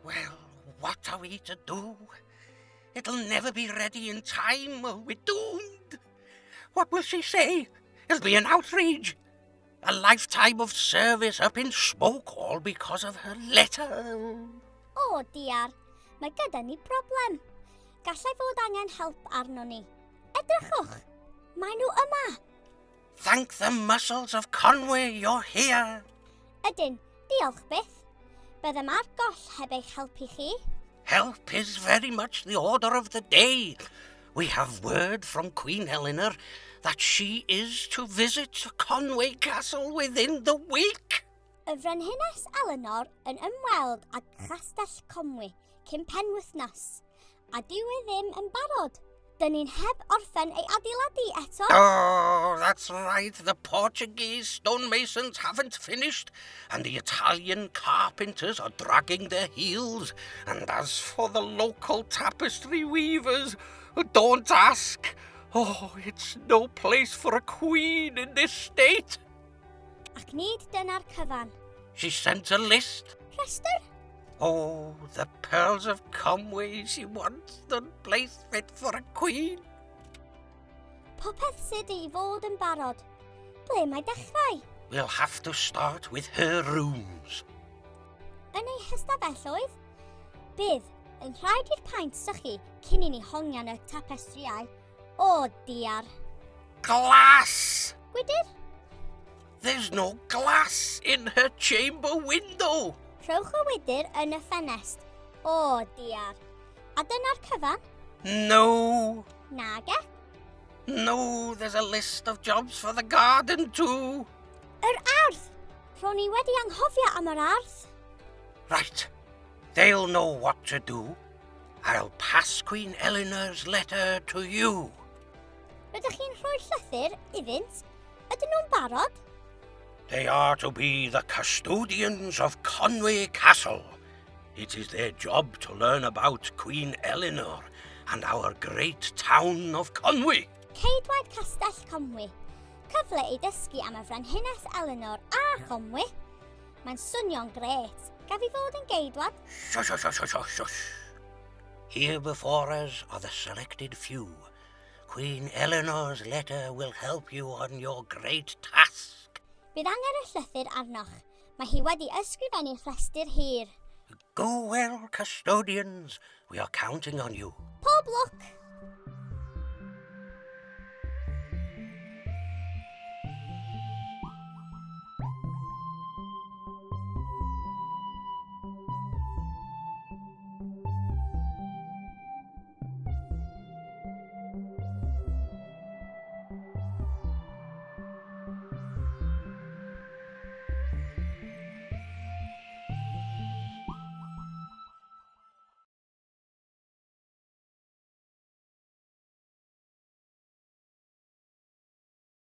Well, what are we to do? It'll never be ready in time. We're doomed. What will she say? It'll be an outrage. A lifetime of service up in smoke all because of her letter. O, diar. Mae gyda ni broblem. Gallai fod angen help arno ni. Edrychwch! Mae nhw yma! Thank the muscles of Conway you're here. Ydyn, diolch byth. Byddem ar goll heb eich helpu chi. Help is very much the order of the day. We have word from Queen Eleanor that she is to visit Conway Castle within the week. Y Frenhines Eleanor yn ymweld ag Chastell Conwy cyn penwythnos, a dyw e ddim yn barod. Dyn ni'n heb orffen ei adeiladu eto. Oh, that's right. The Portuguese stonemasons haven't finished, and the Italian carpenters are dragging their heels. And as for the local tapestry weavers, don't ask. Oh, it's no place for a queen in this state. Ac nid dyna'r cyfan. She sent a list. Rhestr? Oh, the pearls of Conway. She wants the place fit for a queen. Popeth sydd i fod yn barod. Ble mae dechrau? We'll have to start with her rooms. Yn ei hystafelloedd? Bydd yn rhaid i'r paent sychu cyn i ni hongian y tapestriau. O, diar. Glass! Gwydr? There's no glass in her chamber window. Rhowch y wydr yn y ffenest. O, diar. A dyna'r cyfan? No. Nage? No, there's a list of jobs for the garden too. Yr ardd! Ro'n i wedi anghofio am yr ardd. Right. They'll know what to do. I'll pass Queen Eleanor's letter to you. Rydych chi'n rhoi llythyr iddynt? Ydyn nhw'n barod? They are to be the custodians of Conway Castle. It is their job to learn about Queen Eleanor and our great town of Conwy. Ceidwaid Castell Conwy. Cyfle i ddysgu am y Frenhines Eleanor a Chonwy. Mae'n swnio'n grêt. Gaf i fod yn geidwad? Shush, shush, shush, shush, shush. Here before us are the selected few. Queen Eleanor's letter will help you on your great task. Bydd angen y llythyr arnoch. Mae hi wedi ysgrifennu rhestr hir. Go well, custodians. We are counting on you. Pob lwc!